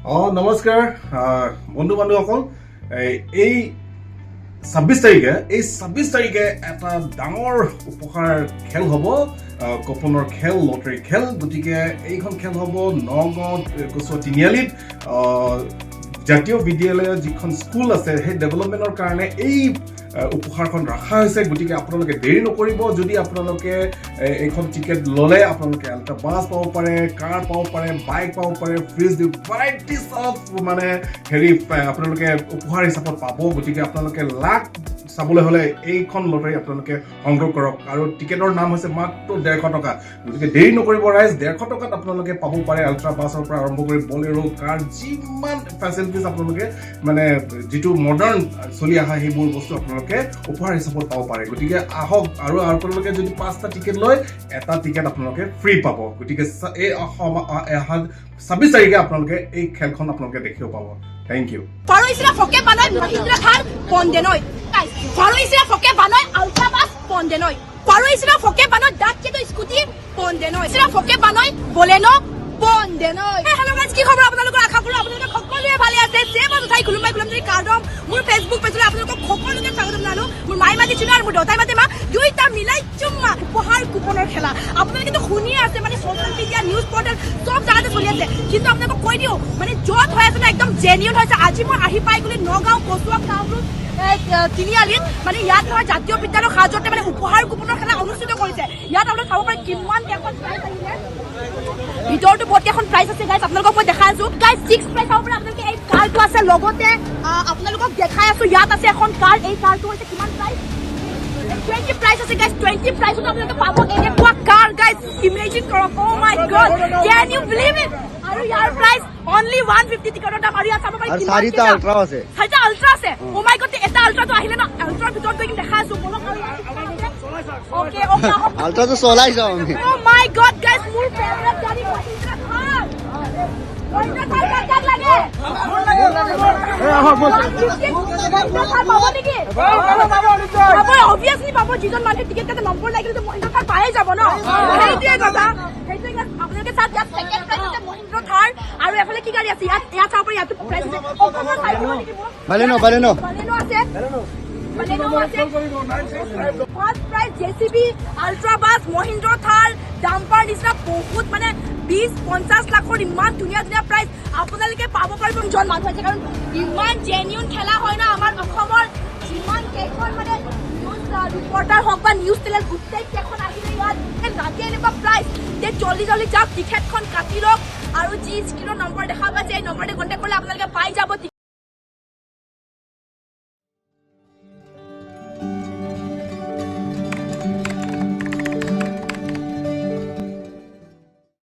নমস্কাৰ বন্ধু বান্ধৱীসকল, এই 26 তাৰিখে এটা ডাঙৰ উপহাৰ খেল হ'ব, কুপনৰ খেল, লটাৰী খেল। গতিকে এইখন খেল হ'ব নগাঁৱত কচুৱা তিনিআলিত। জাতীয় বিদ্যালয়ৰ যিখন স্কুল আছে, সেই ডেভেলপমেণ্টৰ কাৰণে এই উপহাৰখন ৰখা হৈছে। গতিকে আপোনালোকে দেৰি নকৰিব। যদি আপোনালোকে এইখন টিকেট ল'লে আপোনালোকে আল্ট্ৰা বাছ পাব পাৰে, কাৰ পাব পাৰে, বাইক পাব পাৰে, ফ্ৰিজ, ভেৰাইটিজ অফ মানে হেৰি আপোনালোকে উপহাৰ হিচাপত পাব। গতিকে আপোনালোকে লাক চাবলৈ হ'লে এইখন লটাৰী আপোনালোকে সংগ্ৰহ কৰক আৰু টিকেটৰ নাম হৈছে মাত্ৰ 150 টকা। গতিকে দেৰি নকৰিব ৰাইজ। 150 টকাত আপোনালোকে পাব পাৰে আল্ট্ৰা বাছৰ পৰা আৰম্ভ কৰি বলেৰো, কাৰ, যিমান ফেচিলিটিজ আপোনালোকে মানে যিটো মডাৰ্ণ চলি অহা সেইবোৰ বস্তু আপোনালোকে উপহাৰ হিচাপত পাব পাৰে। গতিকে আহক আৰু আপোনালোকে যদি পাঁচটা টিকেট লয়, এটা টিকেট আপোনালোকে ফ্ৰী পাব। গতিকে এই অহা 26 তাৰিখে আপোনালোকে এই খেলখন আপোনালোকে দেখিব পাব। Thank U. ফাৰইছিৰা ফকে বানয় মহিন্দ্ৰা থাৰ পন্দেনয়। ফাৰইছিৰা ফকে বানয় আল্ট্ৰা বাছ পন্দেনয়। ফাৰইছিৰা ফকে বানয় ডাক কেটো স্কুটি পন্দেনয়। সিৰা ফকে বানয় বলেনো পন্দেনয়। হেল্ল' গাইজ, কি খবৰ আপোনালোকৰ? আশা কৰোঁ আপোনালোকে সকলোৱে ভালে আছে। যে মই উঠাই খুলুমাই খুলুম যদি কাৰ্ডম মোৰ ফেচবুক পেজলৈ আপোনালোকক সকলোকে স্বাগতম জনালো। মোৰ মাই মাতি চুনা আৰু মোৰ দেউতাই মাতে মা, দুইটা মিলাই চুম্মা। উপহাৰ কুপনৰ খেলা আপোনালোকেতো শুনিয়ে আছে, মানে ছ'চিয়েল মিডিয়া, নিউজ পৰ্টেল চব জাগাতে চলি আছে। কিন্তু আপোনালোকক কৈ দিওঁ, মানে য'ত হৈ আছে ন, একদম জেনিউন হৈছে। আজি মই আহি পাই গ'লো নগাঁও কচুৱা কামৰূপ তিনিআলিত। মানে ইয়াত নহয়, জাতীয় বিদ্যালয়ৰ সাজতে মানে উপহাৰ কুপনৰ খেলা অনুষ্ঠিত কৰিছে। ইয়াত আপোনালোক চাব পাৰে কিমান কেইখন প্ৰাইজ আহিলে। ভিতৰতো বহুত কেইখন প্ৰাইজ আছে গাইজ, আপোনালোকক মই দেখাই আছো। গাইজ, ছিক্স প্ৰাইজ চাব পাৰে আপোনালোকে, এই কাৰটো আছে। লগতে আপোনালোকক দেখাই আছো, ইয়াত আছে এখন কাৰ। এই কাৰটো হৈছে কিমান প্ৰাইজ? 20 প্ৰাইজ আছে গাইজ। 20 প্ৰাইজত আপোনালোকে পাব এনেকুৱা কাৰ। গাইজ, ইমেজিন কৰক। Oh my God, can you believe it? আৰু ইয়াৰ প্ৰাইজ অনলি 150 টিকটৰ দাম। আৰু ইয়াত চাব পাৰি আৰু কিমান চাৰিটা কেইটা। আল্ট্ৰাও আছে। চাৰিটা আল্ট্ৰা আছে। অ' মাই গড, এটা আল্ট্ৰাটো আহিলে ন, আল্ট্ৰাৰ ভিতৰত গৈ কিনে দেখাই আছো। বলক। আৰু ইয়াত কিছুমান আছে। অ'কে অ'কে আহক। আল্ট্ৰাটো চলাই যাওঁ আমি। Oh my God, guys, মোৰ ফেভৰেট গাড়ী মহিন্দ্ৰা থাৰ। মহিন্দ্ৰা থাৰ কাক কাক লাগে? 150 মহিন্দ্ৰা থাৰ পাব নেকি? পাব, অবভিয়াছলি পাব। যিজন মানুহে টিকেট কাটে, নম্বৰ লাগিলে মহিন্দ্ৰা থাৰ পায়ে যাব ন। সেইটোৱে কথা, সেইটোৱে কথা। আপোনালোকে চাওক, ইয়াত ছেকেণ্ড প্ৰাইজ আছে মহিন্দ্ৰা থাৰ। আৰু এফালে কি গাড়ী আছে ইয়াত? ইয়াত চাব পাৰি, ইয়াতো প্ৰাইজ আছে। অকণমান চাই দিব নেকি মোক? বালেনো, বালেনো। বালেনো আছে, বালেনো আছে। First prize JCB, ultra bus, Mahindra Thar, dumper নিচিনা বহুত মানে 20-50 লাখৰ ইমান ধুনীয়া ধুনীয়া প্ৰাইজ আপোনালোকে পাব পাৰিব। জন মানুহ আছে, কাৰণ ইমান জেনিউন খেলা হয় ন। আমাৰ অসমৰ যিমান কেইখন মানে নিউজ ৰিপৰ্টাৰ হওক বা নিউজ চেনেল, গোটেই কেইখন আহিলে ইয়াত লাগে এনেকুৱা প্ৰাইজ যে জল্দি জল্দি যাওক, টিকেটখন কাটি লওক আৰু যি স্ক্ৰীণৰ নম্বৰ দেখা পাইছে, এই নম্বৰতে কণ্টেক্ট কৰিলে আপোনালোকে পাই যাব।